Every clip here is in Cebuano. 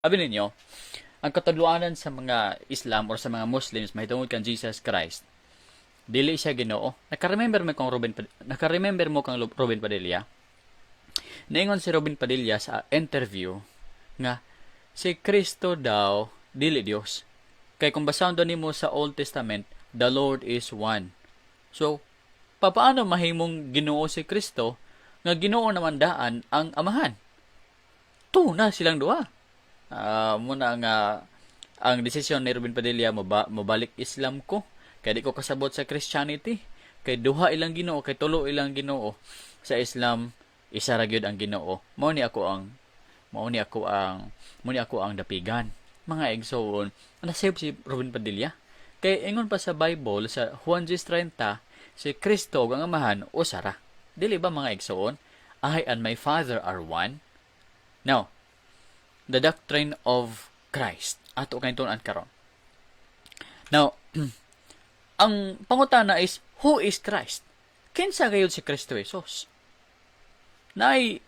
Sabi ninyo, ang katudloanan sa mga Islam or sa mga Muslims mahitungod kang Jesus Christ, dili siya Ginoo. Naka-remember mo kang Robin Padilla? Niingon si Robin Padilla sa interview nga si Kristo daw dili Dios. Kay kung basahon daw nimo sa Old Testament, the Lord is one. So, papaano mahimong Ginoo si Kristo nga Ginoo naman daan ang Amahan? Two na silang duha. Muna nga ang desisyon ni Robin Padilla, mobalik Islam ko kay di ko kasabot sa Christianity, kay duha ilang Ginoo, kay tulo ilang Ginoo. Sa Islam, isa ra gyud ang Ginoo. Mao ni ako ang dapigan, mga igsoon. Nasayop si Robin Padilla kay ingon pa sa Bible sa Juan 10:30, si Kristo ug ang Amahan usa ra, dili ba, mga igsoon? "I and my Father are one." Now, the doctrine of Christ ato kay tun-an karon. Now, ang pangutana is, who is Christ? Kinsa gayud si Kristo Jesus? Naay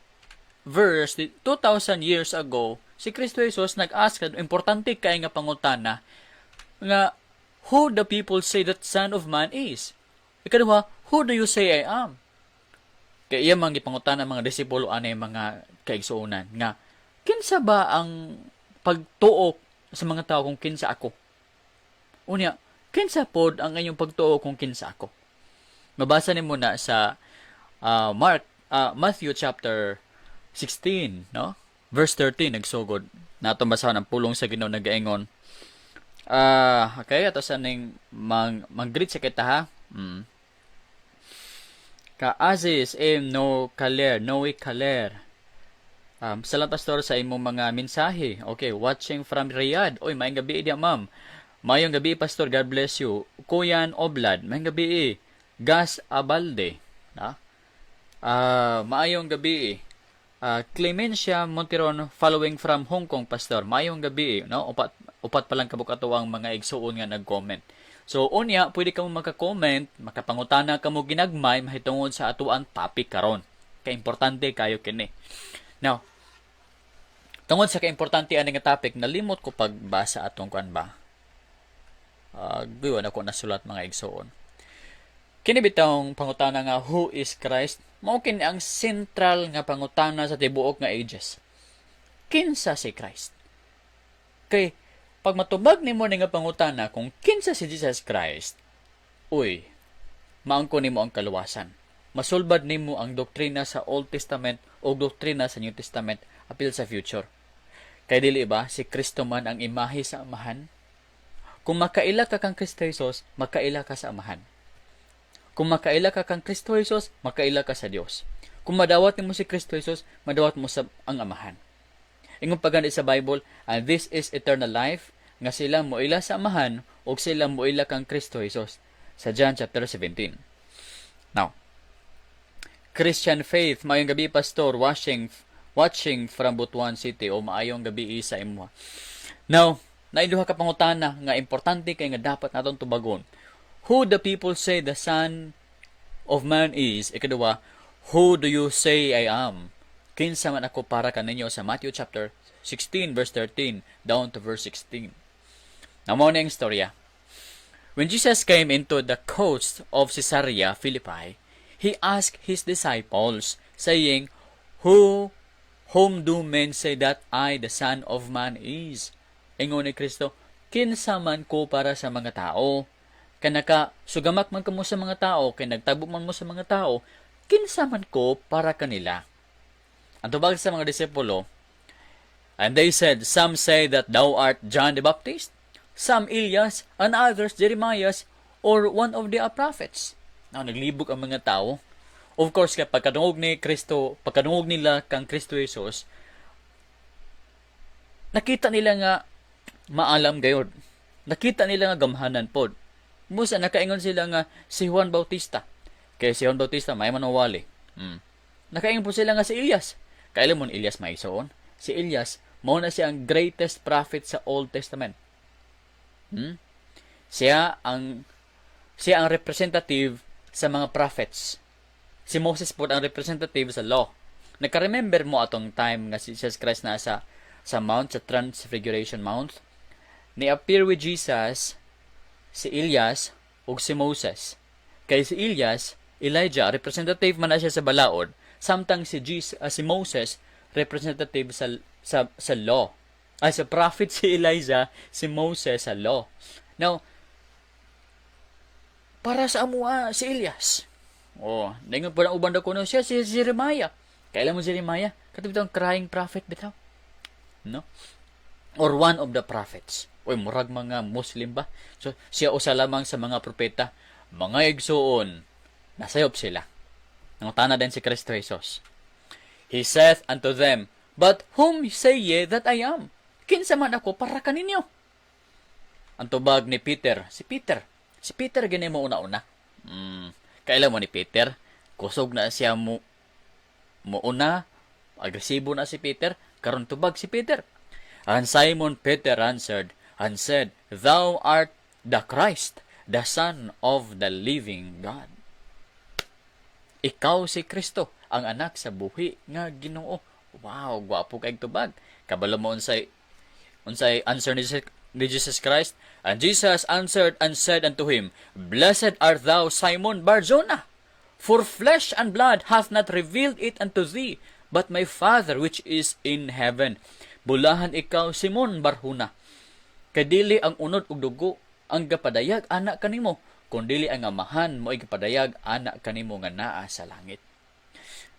verse 2000 years ago, si Kristo Jesus nag-ask, importante kay nga pangutana nga, "Who the people say that Son of Man is?" Ikaduha, "Who do you say I am?" Kay iya man gipangutana mga disipulo anay, mga kaigsuonan, nga kinsa ba ang pagtuo sa mga tao kung kinsa ako? Unya, kinsa pod ang inyong pagtuo kung kinsa ako? Mabasa nimo na sa Mark Matthew chapter 16, no? Verse 13 nagsugod. Nato basahon ang pulong sa Ginoo, nagaingon. Okay, ato sa ning mang-greet sa kita ha. Ka Aziz M. No Kaler, Noe Kaler. Salamat, Pastor, sa imong mga mensahe. Okay, watching from Riyadh. Oy, maayong gabi diya, ma'am. Maayong gabi, Pastor. God bless you. Kuyan Oblad. Maayong gabi. Gas Abalde. Na? Maayong gabi. Clemencia Monteron, following from Hong Kong, Pastor. Maayong gabi, no? Upat pa lang kabuk ato ang mga igsuon nga nag-comment. So unya, pwede kamo maka-comment, makapangutana kamo ginagmay mahitungod sa atuang topic karon. Kay importante kayo kini. Now, tungod sa kaimportante ani nga topic, nalimot ko pagbasa atong kuan ba. Uh, ako nasulat, mga igsuon. Kini bitawng pangutana nga "Who is Christ?" Mao kini ang central nga pangutana sa tibuok nga ages. Kinsa si Christ? Kay pag matubag nimo ni nga pangutana kung kinsa si Jesus Christ, uy, maangko nimo ang kaluwasan. Masulbad nimo ang doktrina sa Old Testament o doktrina sa New Testament apil sa future. Kay dili ba si Kristo man ang imahe sa Amahan? Kung makaila ka kang Kristo Jesus, makaila ka sa Amahan. Kung makaila ka kang Kristo Jesus, makaila ka sa Dios. Kung madawat nimo si Kristo Jesus, madawat mo sa ang Amahan. Ingon pa gani sa Bible, "And this is eternal life, nga sila moila sa Amahan ug sila moila kang Kristo Jesus." Sa John chapter 17. Now, Christian Faith, maayong gabi, Pastor, watching from Butuan City o maayong gabi sa imo. Now, naay duha ka pangutana nga importante kay nga dapat naton tubagon. Who the people say the Son of Man is? Ikaduha, who do you say I am? Kinsa man ako para kaninyo, sa Matthew chapter 16 verse 13 down to verse 16. Now, mao na ang istorya. When Jesus came into the coast of Caesarea Philippi, he asked his disciples, saying, "Whom do men say that I, the Son of Man, is?" Ingon ni Kristo, kinsa man ko para sa mga tao? Kanaka, sugamak man kamo sa mga tao, kay nagtabo man mo sa mga tao, kinsa man ko para kanila? Ang tubag sa mga disipulo, and they said, "Some say that thou art John the Baptist, some Elias, and others Jeremias, or one of the prophets." Now, naglibog ang mga tao. Of course, kay pagkadungog ni Kristo, pagkadungog nila kang Kristo Jesus, nakita nila nga maalam gayod. Nakita nila nga gamhanan pod. Busa nakaingon sila nga si Juan Bautista. Kay si Juan Bautista may manuwali. Nakaingon po sila nga si Elias. Kaila mo ni Elias, maigsoon? Si Elias, mao na siya ang greatest prophet sa Old Testament. Siya ang representative sa mga prophets. Si Moses po ang representative sa law. Naka-remember mo atong time nga si Jesus Christ nasa Sa Mount, sa Transfiguration Mount, ni appear with Jesus si Elias ug si Moses. Kay si Elias, Elijah, representative man na siya sa balaod, samtang si Moses representative sa law. Ay, sa prophet si Elijah, si Moses sa law. Now, para sa amoa si Elias. Oh, ningon pa ang uban daw kuno siya si Jeremiah. Kailan mo si Jeremiah? Kato bitawng crying prophet bitaw. No? Or one of the prophets. Uy, murag mga Muslim ba? So, siya usa lamang sa mga propeta. Mga igsuon, nasayop sila. Nangutana din si Kristo Jesus. He saith unto them, "But whom say ye that I am?" Kinsa man ako para kaninyo? Ang tubag ni Peter, si Peter. Si Peter gani mo una-una. Kailan mo ni Peter? Kusog na siya mo una, agresibo na si Peter, karon tubag si Peter. And Simon Peter answered and said, "Thou art the Christ, the Son of the living God." Ikaw si Kristo, ang anak sa buhi nga Ginoo. Wow, gwapo kay tubag. Kabalo mo unsay answer ni Jesus Christ? And Jesus answered and said unto him, "Blessed art thou, Simon Barjona, for flesh and blood hath not revealed it unto thee, but my Father which is in heaven." Bulahan ikaw, Simon Barjona. Kay dili ang unod ug dugo ang gapadayag ana kanimo, kun dili ang Amahan mo gapadayag ana kanimo nga naa sa langit.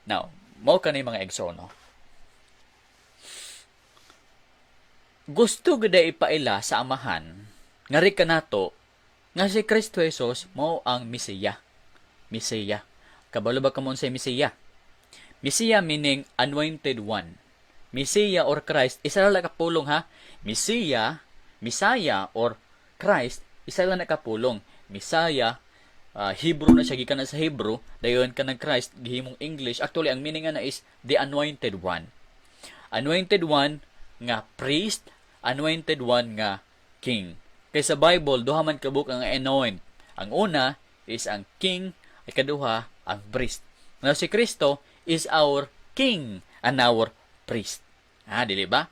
Now, mao kani, mga igsoon, no? Gusto gud ipaila sa Amahan nga ri kanato nga si Kristo Jesus mao ang Mesiya. Mesiya. Kabalo ba kamo unsay Mesiya? Mesiya meaning anointed one. Mesiya or Christ, isa lang ka pulong ha. Mesiya, Messiah or Christ, isa lang na kapulong. Messiah, Hebrew na siya, gikan na sa Hebrew, dayon ka ng Christ, gihimong English. Actually, ang meaning nga na is the anointed one. Anointed one nga priest, anointed one nga king. Kay sa Bible, duha man kabuok ang anoint. Ang una is ang king, ay kaduha ang priest. Now si Kristo is our king and our priest. Ah, dili ba?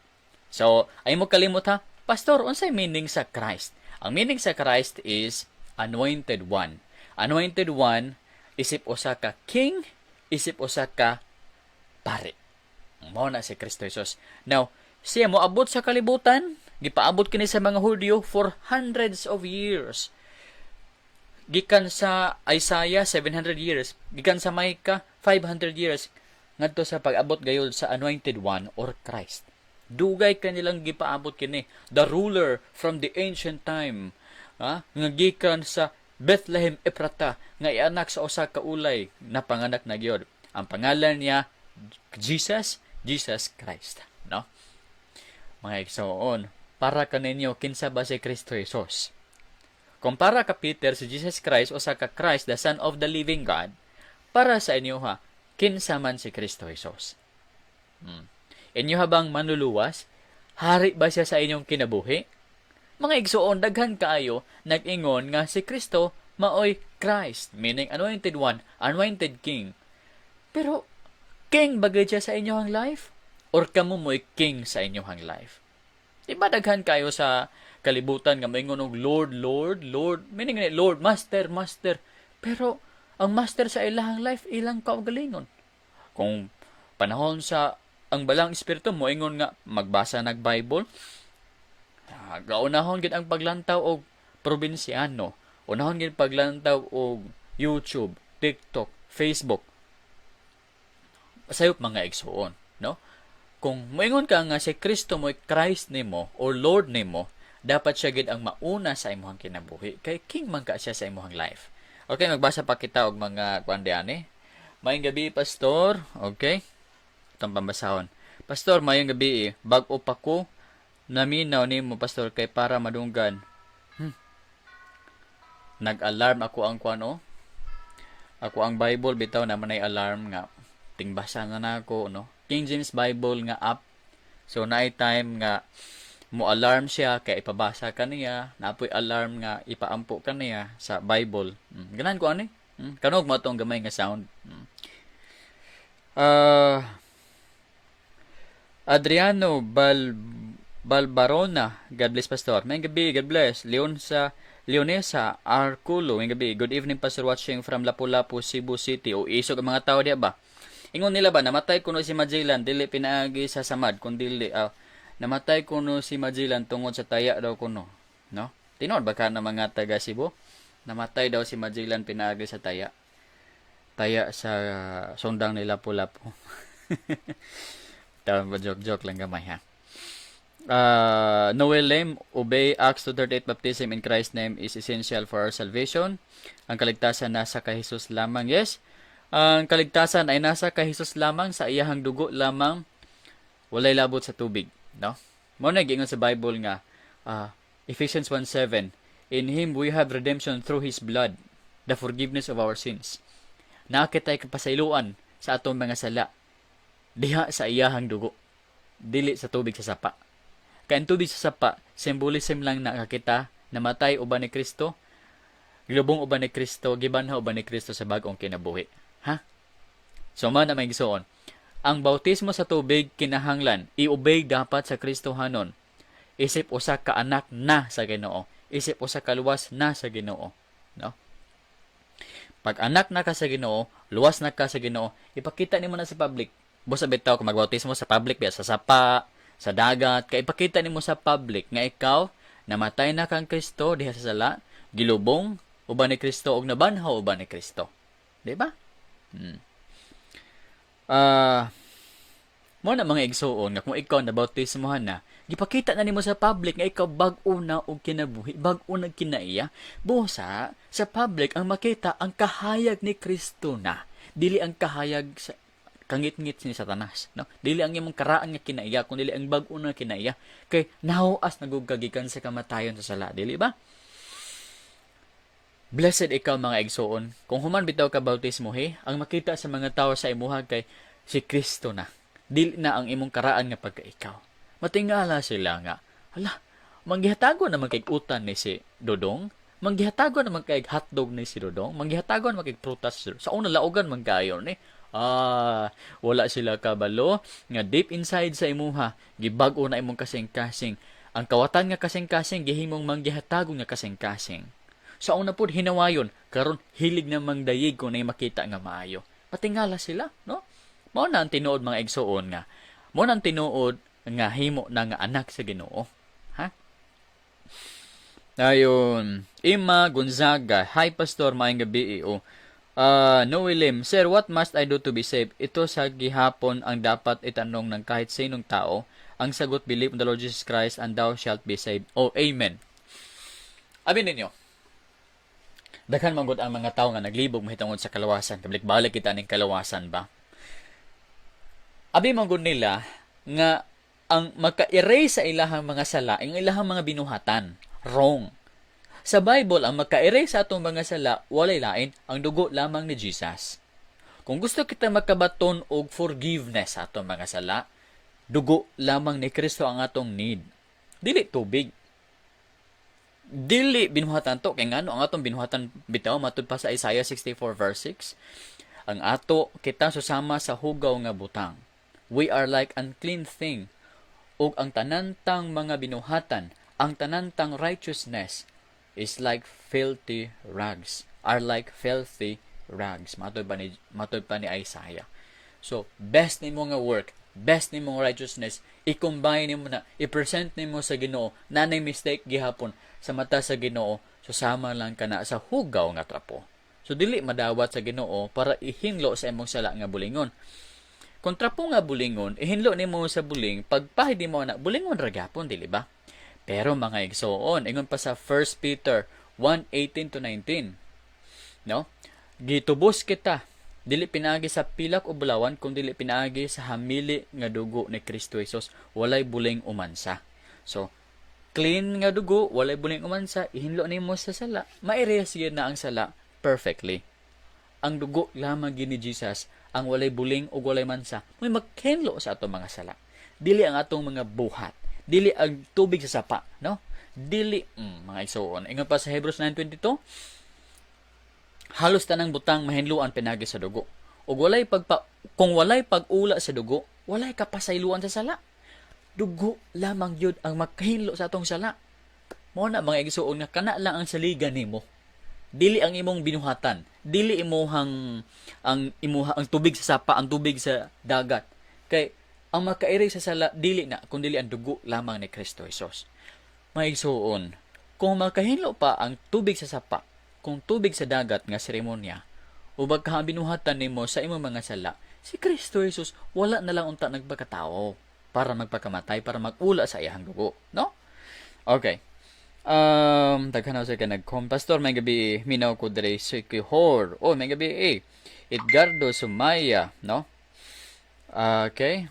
So, ay mo kalimot ha, "Pastor, unsay meaning sa Christ?" Ang meaning sa Christ is anointed one. Anointed one isip usa ka king, isip usa ka pari. Mao na si Kristo Jesus. Now, siya moabot sa kalibutan, gipaabot kini sa mga Hudyo for hundreds of years. Gikan sa Isaiah, 700 years, gikan sa Micah, 500 years ngadto sa pag-abot gayud sa anointed one or Christ. Dugay kanilang gipaabot kini, the ruler from the ancient time, ha? Nga gikan sa Bethlehem Ephrata, nga ianak sa usa ka ulay, napanganak na gyud. Ang pangalan niya Jesus, Jesus Christ, no? Mga igsoon, para kaninyo, kinsa ba si Kristo Jesus? Kung para ka Peter si Jesus Christ usa ka Christ, the Son of the living God, para sa inyo ha, kinsa man si Kristo Jesus? Inyo ha bang manluluwas? Hari ba siya sa inyong kinabuhi? Mga igsoon, daghan kaayo nag-ingon nga si Kristo maoy Christ, meaning anointed one, anointed king. Pero king ba gid siya sa inyong life? Or kamo mo'y king sa inyong life? Di ba daghan kayo sa kalibutan nga maingon og "Lord, Lord, Lord," meaning ni Lord, Master, Master. Pero ang master sa ilahang life, ilang kaugalingon. Kung panahon sa ang Balaang Espiritu moingon nga magbasa nag Bible, gaunahon gid ang paglantaw og probinsyano. Unahon gid paglantaw og YouTube, TikTok, Facebook. Sayop, mga igsuon, no? Kung moingon ka nga si Kristo mo'y Christ nimo or Lord nimo, dapat siya gid ang mauna sa imong kinabuhi kay king man ka siya sa imong life. Okay, magbasa pa kita og mga kuan diani. Maayong gabi, Pastor. Okay. Itong pambasahon. "Pastor, maayong gabi. Bag-o pa ko naminaw nimo, Pastor, kay para madunggan." Nag-alarm ako ang kuan oh. Ako ang Bible bitaw na manay alarm nga tingbasa na nako, no. King James Bible nga app. So naay time nga mo alarm siya kay ipabasa ka niya, napoy alarm nga ipaampo ka niya sa Bible. Ganan ko ani. Kanog mo atong gamay nga sound. Adriano Balbarona, God bless, Pastor. Maayong gabii, God bless. Leon sa Leonesa Arculo, maayong gabii. Good evening, Pastor, watching from Lapu-Lapu, Cebu City. O isog ang mga tao diya ba? Ingon nila ba, namatay kuno si Magellan dili pinaagi sa samad kun dili namatay kuno si Magellan tungod sa taya daw kuno, no? Tinuod ba ka na, mga taga Cebu? Namatay daw si Magellan pinaagi sa taya. Taya sa sundang ni Lapu-Lapu. Tama ba, joke-joke lang gamay ha. Noel Lim, obey Acts 2:38, baptism in Christ's name is essential for our salvation. Ang kaligtasan nasa kay Jesus lamang. Yes, ang kaligtasan ay nasa kay Jesus lamang, sa iyahang dugo lamang, walay labot sa tubig, no? Mao na giingon sa Bible nga Ephesians 1:7, "In him we have redemption through his blood, the forgiveness of our sins." Naa kitay kapasayloan sa atong mga sala diha sa iyahang dugo, dili sa tubig sa sapa. Kay ang tubig sa sapa, symbolism lang na kita namatay uban ni Kristo, gilubong uban ni Kristo, gibanhaw uban ni Kristo sa bag-ong kinabuhi. Ha? So man na may gisuon. Ang bautismo sa tubig kinahanglan i-obey dapat sa Kristohanon. Isip usa ka anak na sa Ginoo. Isip usa ka luwas na sa Ginoo, no? Pag anak na ka sa Ginoo, luwas na ka sa Ginoo, ipakita nimo na sa public. Busa bitaw kung magbautismo sa public biya sa sapa, sa dagat, kay ipakita nimo sa public nga ikaw namatay na kang Kristo diha sa sala, gilubong uban ni Kristo ug nabanhaw uban ni Kristo. Di ba? Mao na, mga igsuon, nga kung ikaw nabautismohan na, gipakita na nimo sa public nga ikaw bag-o na og kinabuhi, bag-o na kinaiya. Busa sa public ang makita ang kahayag ni Kristo na, dili ang kahayag sa kangitngit ni Satanas, no? Dili ang imong karaan nga kinaiya, kun dili ang bag-o na kinaiya kay nahuas na gud gikan sa kamatayon sa sala, dili ba? Blessed ikaw, mga igsuon. Kung human bitaw ka bautismo he, ang makita sa mga tao sa imuha kay si Kristo na. Dili na ang imong karaan nga pagkaikaw. Matingala sila nga, "Hala, manggihatago naman kay utan ni si Dodong, manggihatago naman kay hotdog ni si Dodong, manggihatago naman kay prutas. Sa una laugan man kayo ni." Ah, wala sila kabalo nga deep inside sa imuha, gibag-o na imong kasing-kasing. Ang kawatan nga kasing-kasing gihimong manggihatago nga kasing-kasing. Sa una pod hinawayon, karon hilig na mangdayig kung nay makita nga maayo. Patingala sila, no? Mao na ang tinuod, mga igsuon, nga. Mao na ang tinuod nga himo na nga anak sa Ginoo. Ha? Ayon, Emma Gonzaga, "Hi Pastor, maayong gabii." O Noe Lim, "Sir, what must I do to be saved?" Ito sa gihapon ang dapat itanong ng kahit sinong tao. Ang sagot, "Believe in the Lord Jesus Christ and thou shalt be saved." Oh, amen. Abi ninyo, daghan man gud ang mga tao nga naglibog mahitungod sa kalawasan. Kabalik-balik kita ning kalawasan ba? Abi man gud nila nga ang maka-erase sa ilahang mga sala ang ilahang mga binuhatan. Wrong. Sa Bible, ang maka-erase sa atong mga sala, walay lain, ang dugo lamang ni Jesus. Kung gusto kita makabaton og forgiveness sa atong mga sala, dugo lamang ni Kristo ang atong need. Dili tubig. Dili binuhatan to kay ngano ang atong binuhatan bitaw, matud pa sa Isaiah 64 verse 6, ang ato kita susama sa hugaw nga butang. We are like unclean thing, ug ang tanan tang mga binuhatan, ang tanan tang righteousness is like filthy rags, are like filthy rags, matud pa ni Isaiah. So best nimo nga work, best nimo nga righteousness, i-combine nimo na, i-present nimo sa Ginoo, nanay mistake gihapon sa mata sa Ginoo, so sama lang kana sa hugaw nga trapo. So dili madawat sa Ginoo para ihinlo sa imong sala nga bulingon. Kung trapo nga bulingon, ihinlo nimo sa buling, pagpahid nimo na, bulingon ra gyapon, dili ba? Pero mga igsoon, ingon pa sa 1 Peter 1:18 to 19, no? Gitubos kita dili pinaagi sa pilak o bulawan kung dili pinaagi sa hamili nga dugo ni Kristo Jesus, walay buling umansa. So clean nga dugo, walay buling umansa, ihinlo nimo sa sala, ma-erase gyud na ang sala perfectly. Ang dugo lamang gyud ni Jesus ang walay buling ug walay mansa, may maghinlo sa atong mga sala. Dili ang atong mga buhat, dili ang tubig sa sapa, no? Dili mga igsuon. Ingon pa sa Hebrews 9:22, halos tanang butang mahinluan pinagi sa dugo. Ug walay pagpa kung walay pag-ula sa dugo, walay kapasayloan sa sala. Dugo lamang yun ang makahinlo sa atong sala. Mao na, mga igsuon, nga kana lang ang saligan nimo. Dili ang imong binuhatan, dili imuhang ang imuha ang tubig sa sapa, ang tubig sa dagat. Kay ang makairi sa sala dili na kun dili ang dugo lamang ni Kristo Jesus. Mga igsuon, kung makahinlo pa ang tubig sa sapa, kung tubig sa dagat nga seremonya, o bagka ang binuhatan nimo sa imong mga sala, si Kristo Jesus wala na lang unta nagpakatao para magpakamatay, para magula sa iyang dugo, no? Okay. Daghan na sa ka nag-com. Pastor, maayong gabii, minaw ko diri sa Sikihor. Oh, maayong gabii eh. Edgardo Sumaya, no? Okay.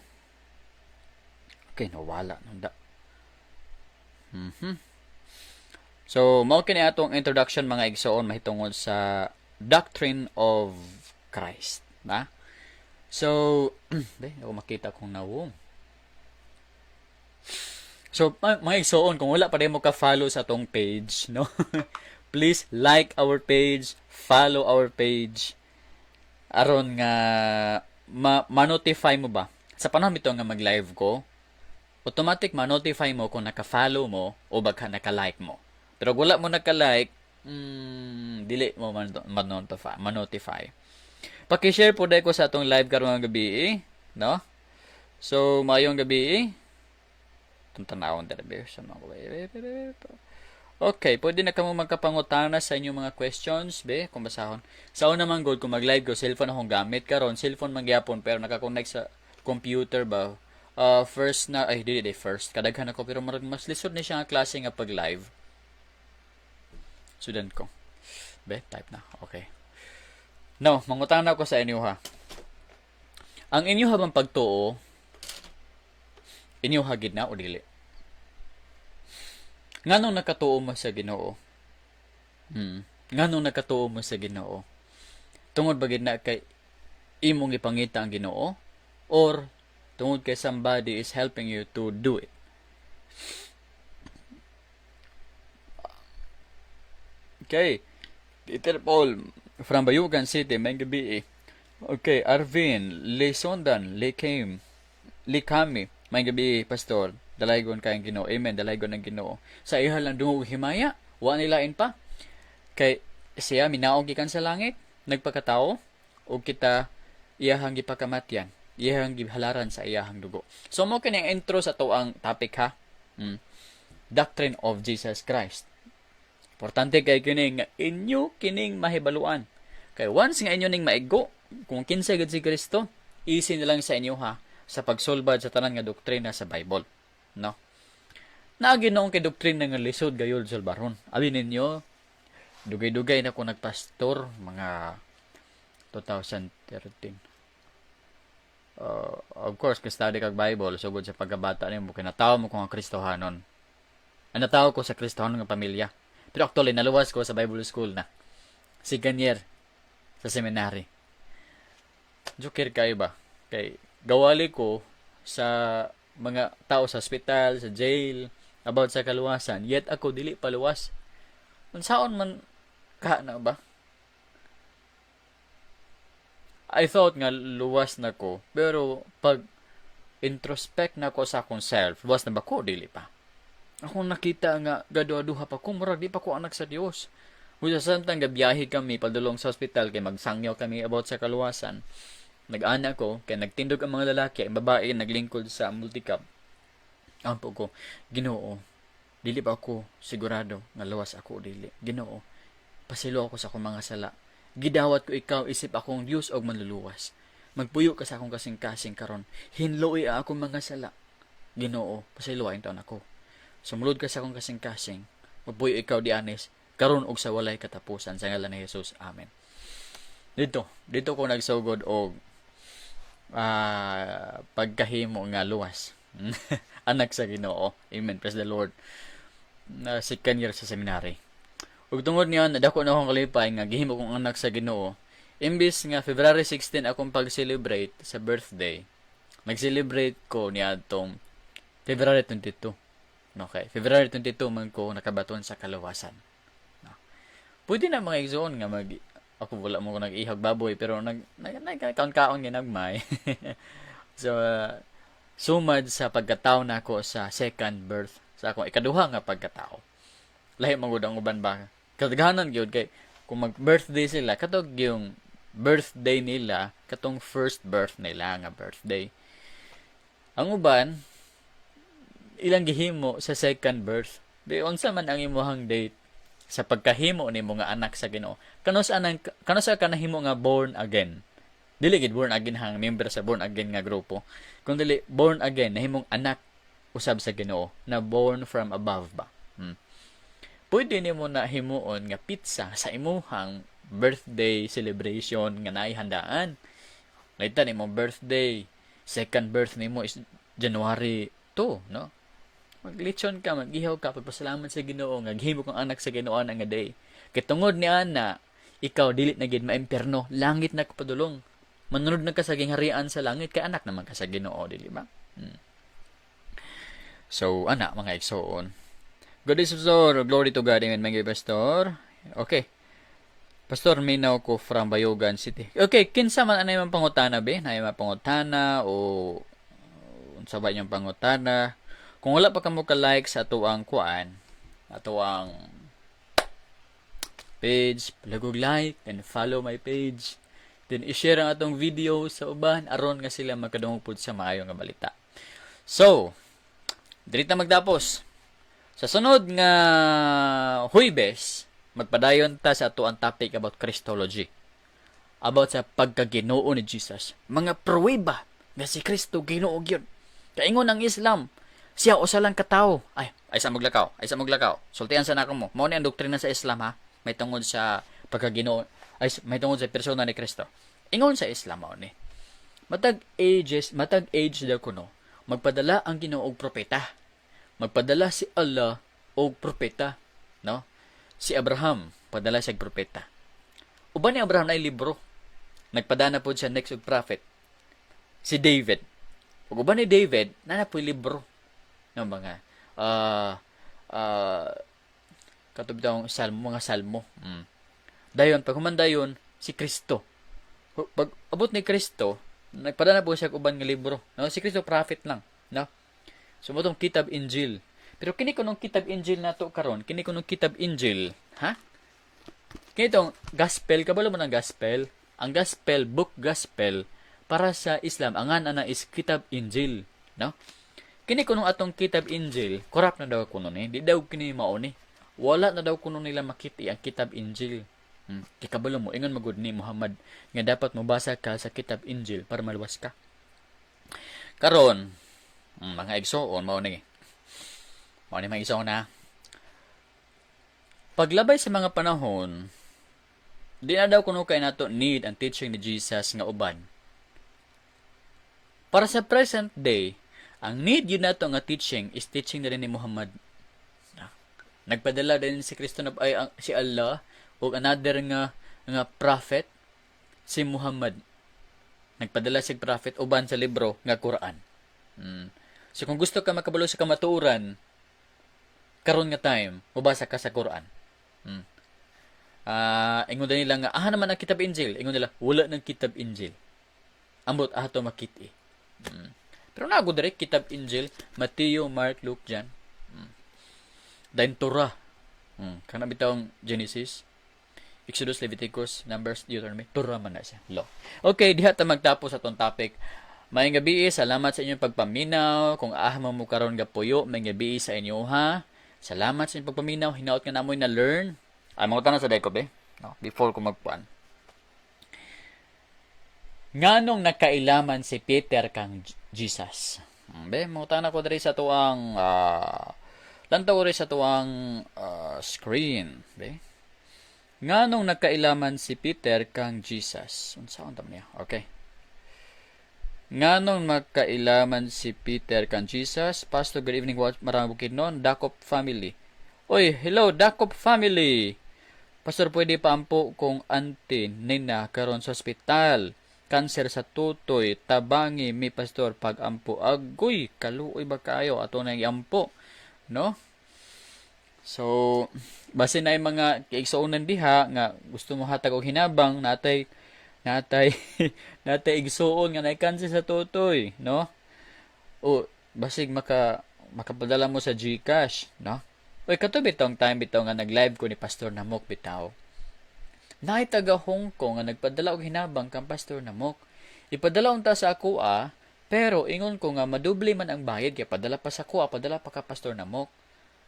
Okay, nawala nunda. So, mao kini atong introduction, mga igsoon, mahitungod sa doctrine of Christ, na? So, be, ako makita kong nawong. So, mga igsoon, kung wala pa rin mo ka-follow sa atong page, no? Please like our page, follow our page, aron nga ma-notify mo ba? Sa panahon ito nga mag-live ko, automatic ma-notify mo kung naka-follow mo o baka naka-like mo. Pero kung wala mo naka-like, dili mo man-notify. Paki-share po ko sa atong live karong gabi, eh, no? So, maayong gabi, eh. Itong tanawon dere be sa mga. Okay, pwede na kamo magkapangutana sa inyong mga questions, be, kung basahon. Sa una man gud, kung mag-live ko, cellphone akong gamit karon, cellphone man gyapon pero naka-connect sa computer ba. First na ay dili di first. Kadaghan ako pero murag mas lisod ni siya nga klase nga pag-live. Student ko. Be, type na. Okay. Now, mangutana ko sa inyo ha. Ang inyo habang pagtuo, inyo hagid na o dili? Nganong nakatuo mo sa Ginoo? Nganong nakatuo mo sa Ginoo? Tungod ba gid na kay imong ipangita ang Ginoo or tungod kay somebody is helping you to do it? Okay. Peter Paul from Bayugan City, maayong gabii. Okay, Arvin, Lesondan, Lekem, Likami, maayong gabii, Pastor. Dalaygon kayong Ginoo. Amen, dalaygon ang Ginoo. Sa iha lang dungog himaya, wa nilain pa. Kay siya minaog gikan sa langit, nagpakatao ug kita iyahang gipakamatyan, iyahang gihalaran sa iyahang dugo. So mo kini ang intro sa tuang topic ha. Doctrine of Jesus Christ. Importante kay kini nga inyo kining mahibaluan. Kay once nga inyo ning maigo kung kinsa gid si Kristo, easy na lang sa inyo ha sa pagsulbad sa tanan nga doktrina sa Bible. No? Naagi noong kay doktrina nga lisod gayud sulbaron. Abi ninyo, dugay-dugay na ko nagpastor mga 2013. Of course, ka-study kag Bible sugod sa pagkabata nimo kay natawo mo ko nga Kristohanon. Ang natawo ko sa Kristohanon nga pamilya. Pero actually, naluwas ko sa Bible school na. Second year sa seminary. Joker kayo ba? Kay gawali ko sa mga tao sa ospital, sa jail, about sa kaluwasan. Yet ako dili paluwas. Unsaon man ka na ba? I thought nga luwas na ko, pero pag introspect na ko sa akong self, luwas na ba ko? Dili pa. Ako nakita nga gaduha-duha pa ko, murag di pa ko anak sa Dios. Busa samtang gabiyahe kami padulong sa ospital kay magsangyaw kami about sa kaluwasan. Nag-ana ko kay nagtindog ang mga lalaki, ang babae naglingkod sa multicab. Ampo ko, "Ginoo, dili pa ako sigurado nga luwas ako o dili. Ginoo, pasaylo ako sa akong mga sala. Gidawat ko ikaw isip akong Dios og manluluwas. Magpuyo ka sa akong kasing-kasing karon. Hinloi ang akong mga sala. Ginoo, pasayloa taon ako. Sumulod ka sa akong kasing-kasing. Magpuyo ikaw dianis karon og sa walay katapusan sa ngalan ni Jesus. Amen." Dito ko nagsugod og pagkahimo nga luwas. Anak sa Ginoo. Amen. Praise the Lord. Na second year sa seminary. Ug tungod niyan, dako na akong kalipay nga gihimo kong anak sa Ginoo. Imbis nga February 16 akong pag-celebrate sa birthday, nag-celebrate ko niadtong February 22. Okay, February 22 man ko nakabaton sa kaluwasan. No. Pwede na, mga igsoon, nga mag ako wala mo ko nag-ihag baboy pero nag nag, nag kaon-kaon ginagmay. So Sumad sa pagkatao nako sa second birth, sa akong ikaduha nga pagkatao. Lahi man gud ang uban ba? Kadaghanan gyud kay kung mag-birthday sila, katong yung birthday nila, katong first birth nila nga birthday. Ang uban, ilang gihimo sa second birth. Di unsa man ang imuhang date sa pagkahimo nimo nga anak sa Ginoo? Kanus-a ka nahimo nga born again? Dili gid born again hang member sa born again nga grupo. Kung dili born again, nahimong anak usab sa Ginoo, na born from above ba? Pwede nimo na himuon nga petsa sa imuhang birthday celebration nga naay handaan. Later nimo birthday, second birth nimo is January 2, no? Maglechon ka, magihaw ka, pagpasalamat sa Ginoo nga gihimo kang anak sa Ginoo nga day. Kay tungod ni ana, ikaw dili na gid maimpierno, langit na kapadulong. Manunod na ka sa gingharian sa langit kay anak naman ka sa Ginoo, dili ba? So, ana mga igsoon. God is Pastor, glory to God, amen, mga pastor. Okay. Pastor, minaw ko from Bayugan City. Okay, kinsa man anay man pangutana be? Nay man pangutana o unsa ba inyong pangutana? Kung wala pa kamo ka-like sa atuang kuan, atuang page, palihog like and follow my page. Then i-share ang atong video sa uban aron nga sila makadungog pud sa maayo nga balita. So, diri ta magtapos. Sa sunod nga Huybes, magpadayon ta sa ato ang topic about Christology. About sa pagkaginoo ni Jesus. Mga pruweba nga si Kristo Ginoo gyud. Kaingon ang Islam, siya usa lang ka tawo. Ay, ay sa maglakaw, ay sa maglakaw. Sultian sa nako mo. Mao ni ang doktrina sa Islam ha. May tungod sa pagkaginoo, ay may tungod sa persona ni Kristo. Ingon sa Islam mao ni. Matag ages, matag age daw kuno, magpadala ang Ginoo og propeta. Magpadala si Allah og propeta, no? Si Abraham, padala siya og propeta. Uban ni Abraham na libro. Nagpadana pod siya next og prophet. Si David. Ug uban ni David, naa na po'y libro ng mga katong bitawng salmo, mga salmo. Dayon pag human dayon si Kristo. Pag abot ni Kristo, nagpadala po siya og uban nga libro. No? Si Kristo prophet lang, no? So mao tong Kitab Injil. Pero kini kunong Kitab Injil nato karon, kini kunong Kitab Injil, ha? Kini tong gospel, kabalo mo ng gospel? Ang gospel, book gospel para sa Islam, ang ana is Kitab Injil, no? Kini kunong atong Kitab Injil, corrupt na daw kuno ni, di daw kini mao ni. Wala na daw kuno nila makiti ang Kitab Injil. Kay kabalo mo, ingon magud ni Muhammad nga dapat mobasa ka sa Kitab Injil para maluwas ka. Karon, mga igsoon mao ni. Mao ni mga igsoon na. Paglabay sa mga panahon, di na daw kuno kay nato need ang teaching ni Jesus nga uban. Para sa present day, ang need yun nato nga teaching is teaching na rin ni Muhammad. Nagpadala din si Kristo na ay ang, si Allah ug another nga nga prophet si Muhammad. Nagpadala siya prophet uban sa libro nga Quran. So kung gusto ka makabalo sa kamatuoran karon nga time, mobasa ka sa Quran. Ingon nila nga aha naman ang Kitab Injil. Ingon nila wala ng Kitab Injil. Ambot ato makit-i. Pero nago dire Kitab Injil, Mateo, Mark, Luke, John. Dayon Torah. Kana bitawng Genesis, Exodus, Leviticus, Numbers, Deuteronomy, Torah man na siya. Law. Okay, diha ta magtapos atong topic. Maayong gabi, salamat sa inyong pagpaminaw. Kung aha man mo karon gapuyo, maayong gabi sa inyo ha. Salamat sa inyong pagpaminaw. Hinaot nga namoy na learn. Ay, mga tanan sa Dekob eh. No, before ko magpuan. Nganong nakailaman si Peter kang Jesus? Be, mangutana ko diri sa tuang lantaw ko diri sa tuang screen, be. Nganong nagkailaman si Peter kang Jesus? Unsa unta niya? Okay. Nganong magkailaman si Peter kang Jesus? Pastor, good evening, Marang Bukidnon, Dakop family. Oy, hello, Dakop family. Pastor, pwede paampo kong auntie Nina karon sa ospital. Cancer sa tutoy, tabangi mi pastor pag-ampo. Agoy, kaluoy ba kayo ato nang iampo, no? So, base na yung mga kaigsuonan diha nga gusto mo hatag og hinabang natay natay igsuon nga nay cancer sa tutoy, no? O basig makapadala mo sa GCash, no? Uy, kato bitong time bitaw nga nag-live ko ni Pastor Namok bitaw. Naay taga Hong Kong nga nagpadala og hinabang kang Pastor Namok. Ipadala unta sa ako ah, pero ingon ko nga madoble man ang bayad kay padala pa sa kuha, padala pa ka Pastor Namok.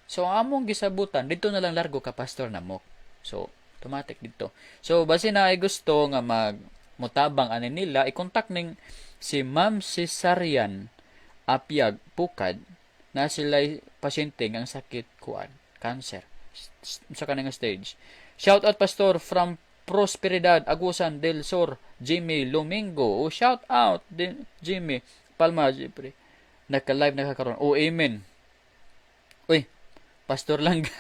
So ang among gisabutan dito na lang largo ka Pastor Namok. So automatic dito. So basin na ay gusto nga mag motabang ani nila, i-contact ning si Ma'am Cesarian Apiag Pukad na sila pasyente nga ang sakit kuan, cancer sa kanang stage. Shout out, Pastor, from Prosperidad, Agusan del Sur, Jimmy Lumingo. O shout out din Jimmy Palma Jeffrey. Naka-live na karon. Oh, amen. Uy, Pastor Langga.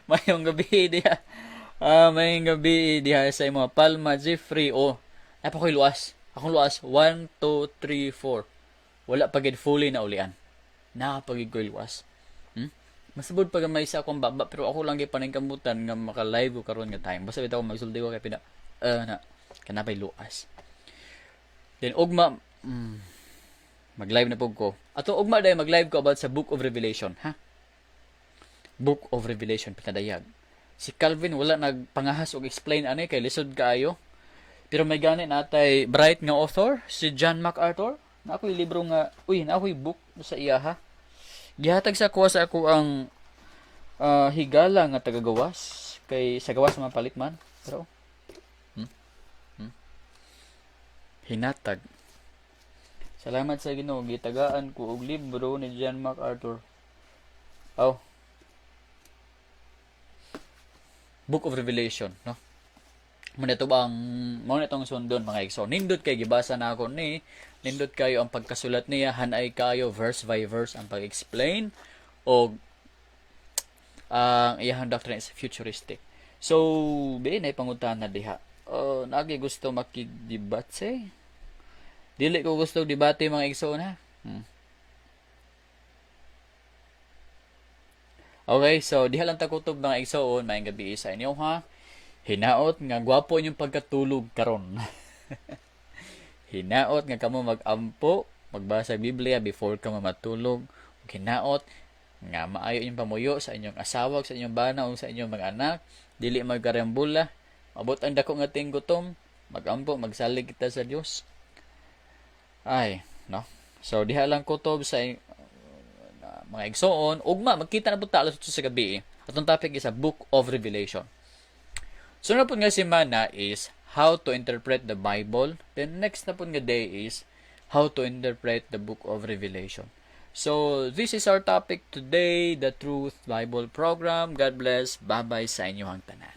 Mayong gabi diha. Ah, mayong gabi diha sa imo Palma Jeffrey. Oh, ay pa ko'y luas. Akong luas 1 2 3 4. Wala pa gid fully na ulian. Naa pa gid ko'y luas. Masabod pa gamay sa akong baba pero ako lang gyud paningkamutan nga maka-live ko karon nga time. Basta bitaw magsulti ko kay pina na kanapay luas. Then ugma mag-live na pug ko. Ato ugma dahil mag-live ko about sa Book of Revelation, ha? Book of Revelation pinadayag. Si Calvin wala nagpangahas og explain ani kay lisod kaayo. Pero may gani natay bright nga author si John MacArthur. Na ako'y libro nga, uy, na ako'y book sa iya ha. Gihatag sa kuha sa ako ang higala nga tagagawas kay sa gawas mapalit man. Pero Hinatag. Salamat sa Ginoo, gitagaan ko og libro ni John MacArthur. Oh. Book of Revelation, no? Muna ito bang mao na itong sundon, mga igsoon. Nindot kay gibasa na ako ni, nindot kayo ang pagkasulat niya, hanay kayo verse by verse ang pag-explain og ang iyahang doctrine is futuristic. So, be na pangutana diha. Nagi gusto makigdebate? Dili ko gusto debate, mga igsoon, ha. Okay, so diha lang ta kutob, mga igsoon, maayong gabi sa inyo ha. Hinaot nga gwapo inyong pagkatulog karon. Hinaot nga kamo mag-ampo, magbasa Biblia before ka matulog. Ug hinaot nga maayo inyong pamuyo sa inyong asawa, sa inyong bana o sa inyong mga anak, dili magkarambula. Mabot ang dako nga tinggutom, magampo, magsalig kita sa Dios. Ay, no. So diha lang kutob sa mga igsoon, ugma magkita na pud ta alas 8 sa gabi. Atong topic is a Book of Revelation. So na pud nga semana is how to interpret the Bible. Then next na pud nga day is how to interpret the Book of Revelation. So this is our topic today, the Truth Bible Program. God bless. Bye-bye sa inyong tanan.